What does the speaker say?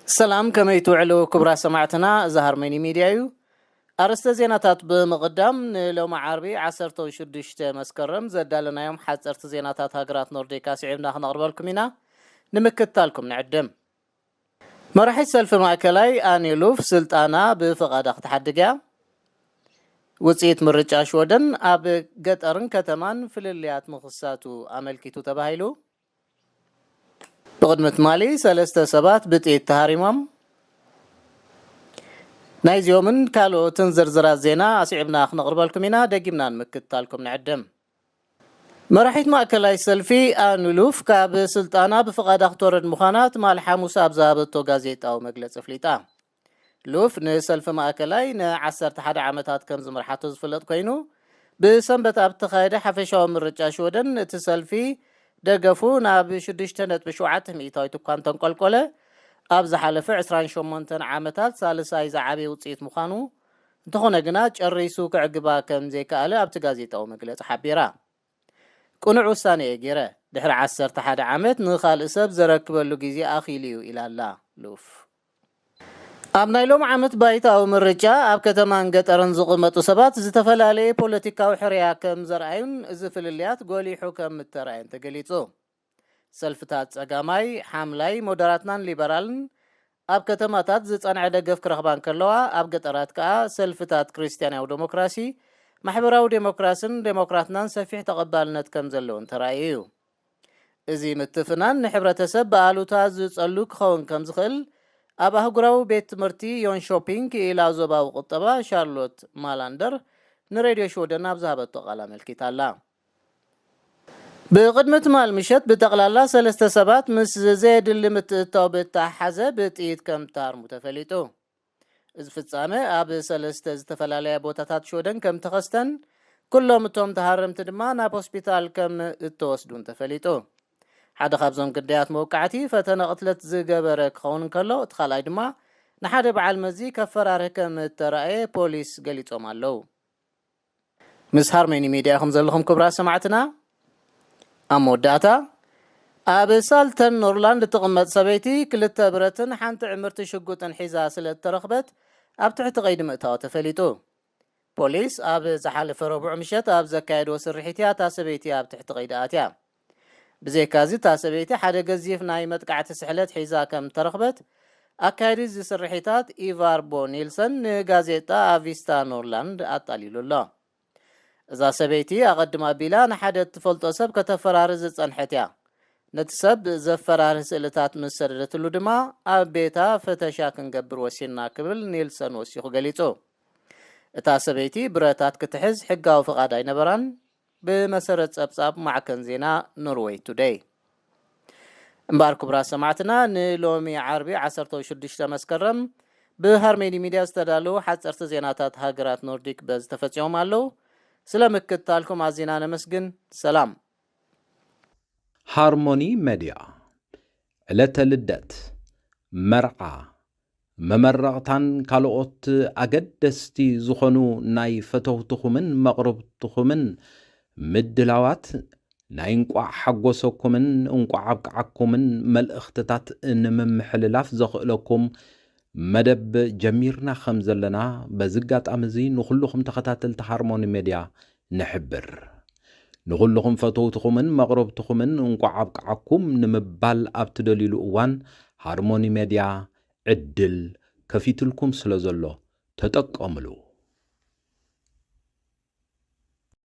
ሰላም፣ ከመይ ትውዕሉ ክቡራት ሰማዕትና? እዚ ሃርመኒ ሚድያ እዩ። ኣርእስተ ዜናታት ብምቕዳም፣ ንሎሚ ዓርቢ ዓሰርተ ሽዱሽተ መስከረም ዘዳለናዮም ሓፀርቲ ዜናታት ሃገራት ኖርዲካ ስዒብና ክነቕርበልኩም ኢና። ንምክትታልኩም ንዕድም። መራሒት ሰልፊ ማእከላይ ኣኒ ሉፍ ስልጣና ብፍቓዳ ክትሓድግ እያ። ውፅኢት ምርጫ ሽወደን ኣብ ገጠርን ከተማን ፍልልያት ምኽሳቱ ኣመልኪቱ ተባሂሉ። ብቕድሚ ትማሊ ሰለስተ ሰባት ብጥይት ተሃሪሞም። ናይዚኦምን ካልኦትን ዝርዝራት ዜና ኣስዒብና ክነቕርበልኩም ኢና። ደጊምና ንምክትታልኩም ንዕድም። መራሒት ማእከላይ ሰልፊ ኣኑ ሉፍ ካብ ስልጣና ብፍቓዳ ክትወርድ ምዃና ትማሊ ሓሙስ ኣብ ዝሃበቶ ጋዜጣዊ መግለጺ ኣፍሊጣ። ሉፍ ንሰልፊ ማእከላይ ን ዓሰርተ ሓደ ዓመታት ከም ዝመርሓቶ ዝፍለጥ ኮይኑ፣ ብሰንበት ኣብ እተኻየደ ሓፈሻዊ ምርጫ ሽወደን እቲ ሰልፊ ደገፉ ናብ ሽዱሽተ ነጥቢ ሸውዓተ ሚእታዊት እኳ እንተንቆልቆለ፣ ኣብ ዝሓለፈ ዕስራን ሸሞንተን ዓመታት ሳልሳይ ዝዓበየ ውጽኢት ምዃኑ፣ እንተኾነ ግና ጨሪሱ ክዕግባ ከም ዘይከኣለ ኣብቲ ጋዜጣዊ መግለጺ ሓቢራ። ቅኑዕ ውሳነ እየ ገይረ። ድሕሪ ዓሰርተ ሓደ ዓመት ንኻልእ ሰብ ዘረክበሉ ግዜ ኣኺሉ እዩ ኢላ ኣላ ሉፍ። ኣብ ናይ ሎሚ ዓመት ባይታዊ ምርጫ ኣብ ከተማን ገጠርን ዝቕመጡ ሰባት ዝተፈላለየ ፖለቲካዊ ሕርያ ከም ዘርኣዩን እዚ ፍልልያት ጎሊሑ ከም እተራእየን ተገሊጹ። ሰልፍታት ጸጋማይ፣ ሓምላይ፣ ሞደራትናን ሊበራልን ኣብ ከተማታት ዝጸንዐ ደገፍ ክረኽባ እንከለዋ፣ ኣብ ገጠራት ከኣ ሰልፍታት ክርስትያናዊ ዴሞክራሲ፣ ማሕበራዊ ዴሞክራስን ዴሞክራትናን ሰፊሕ ተቐባልነት ከም ዘለውን ተራእዩ እዩ። እዚ ምትፍናን ንሕብረተሰብ ብኣሉታ ዝጸሉ ክኸውን ከም ዝኽእል ኣብ ኣህጉራዊ ቤት ትምህርቲ ዮንሾፒንግ ክኢላ ዞባዊ ቁጠባ ሻርሎት ማላንደር ንሬድዮ ሽወደን ኣብ ዝሃበቶ ቃል ኣመልኪታ ኣላ። ብቕድሚ ትማል ምሸት ብጠቕላላ ሰለስተ ሰባት ምስ ዘየድሊ ምትእትታው ብእተሓሓዘ ብጥይት ከም ተሃርሙ ተፈሊጡ። እዚ ፍጻመ ኣብ ሰለስተ ዝተፈላለያ ቦታታት ሽወደን ከም ተኸስተን፣ ኩሎም እቶም ተሃረምቲ ድማ ናብ ሆስፒታል ከም እተወስዱን ተፈሊጡ። ሓደ ካብዞም ግዳያት መውቃዕቲ ፈተነ ቅትለት ዝገበረ ክኸውን እንከሎ፣ እቲ ካልኣይ ድማ ንሓደ በዓል መዚ ከፈራርህ ከም እተራእየ ፖሊስ ገሊጾም ኣለዉ። ምስ ሃርመኒ ሚድያ ኢኹም ዘለኹም ክቡራት ሰማዕትና። ኣብ መወዳእታ፣ ኣብ ሳልተን ኖርላንድ እትቕመጥ ሰበይቲ ክልተ ብረትን ሓንቲ ዕምርቲ ሽጉጥን ሒዛ ስለ እተረኽበት ኣብ ትሕቲ ቀይዲ ምእታዋ ተፈሊጡ። ፖሊስ ኣብ ዝሓለፈ ረቡዕ ምሸት ኣብ ዘካየድዎ ስርሒት እያ እታ ሰበይቲ ኣብ ትሕቲ ቀይዲ ኣትያ። ብዘይካዚ እታ ሰበይቲ ሓደ ገዚፍ ናይ መጥቃዕቲ ስሕለት ሒዛ ከም እተረኽበት ኣካያዲ እዚ ስርሒታት ኢቫር ቦ ኒልሰን ንጋዜጣ ኣቪስታ ኖርላንድ ኣጣሊሉ ኣሎ። እዛ ሰበይቲ ኣቐድም ኣቢላ ንሓደ እትፈልጦ ሰብ ከተፈራሪ ዝጸንሐት እያ። ነቲ ሰብ ዘፈራርህ ስእልታት ምስ ሰደደትሉ ድማ ኣብ ቤታ ፈተሻ ክንገብር ወሲንና ክብል ኒልሰን ወሲኹ ገሊጹ። እታ ሰበይቲ ብረታት ክትሕዝ ሕጋዊ ፍቓድ ኣይነበራን፣ ብመሰረት ጸብጻብ ማዕከን ዜና ኖርወይ ቱደይ። እምበኣር ክቡራት ሰማዕትና፣ ንሎሚ ዓርቢ ዓሰርተ ሽዱሽተ መስከረም ብሃርሜዲ ሚድያ ዝተዳለዉ ሓጸርቲ ዜናታት ሃገራት ኖርዲክ በዚ ተፈጺሞም ኣለዉ። ስለ ምክትታልኩም ኣዚና ነመስግን። ሰላም። ሃርሞኒ መድያ፣ ዕለተ ልደት፣ መርዓ፣ መመረቕታን ካልኦት ኣገደስቲ ዝኾኑ ናይ ፈተውትኹምን መቕርብትኹምን ምድላዋት ናይ እንቋዕ ሓጎሰኩምን እንቋዕ ኣብቅዓኩምን መልእኽትታት ንምምሕልላፍ ዘኽእለኩም መደብ ጀሚርና ከም ዘለና በዚ ኣጋጣሚ እዚ ንኹልኹም ተኸታተልቲ ሃርሞኒ ሜድያ ንሕብር። ንኹልኹም ፈተውትኹምን መቕረብትኹምን እንቋዕ ኣብቅዓኩም ንምባል ኣብ ትደልዩሉ እዋን ሃርሞኒ ሜድያ ዕድል ከፊትልኩም ስለ ዘሎ ተጠቀምሉ።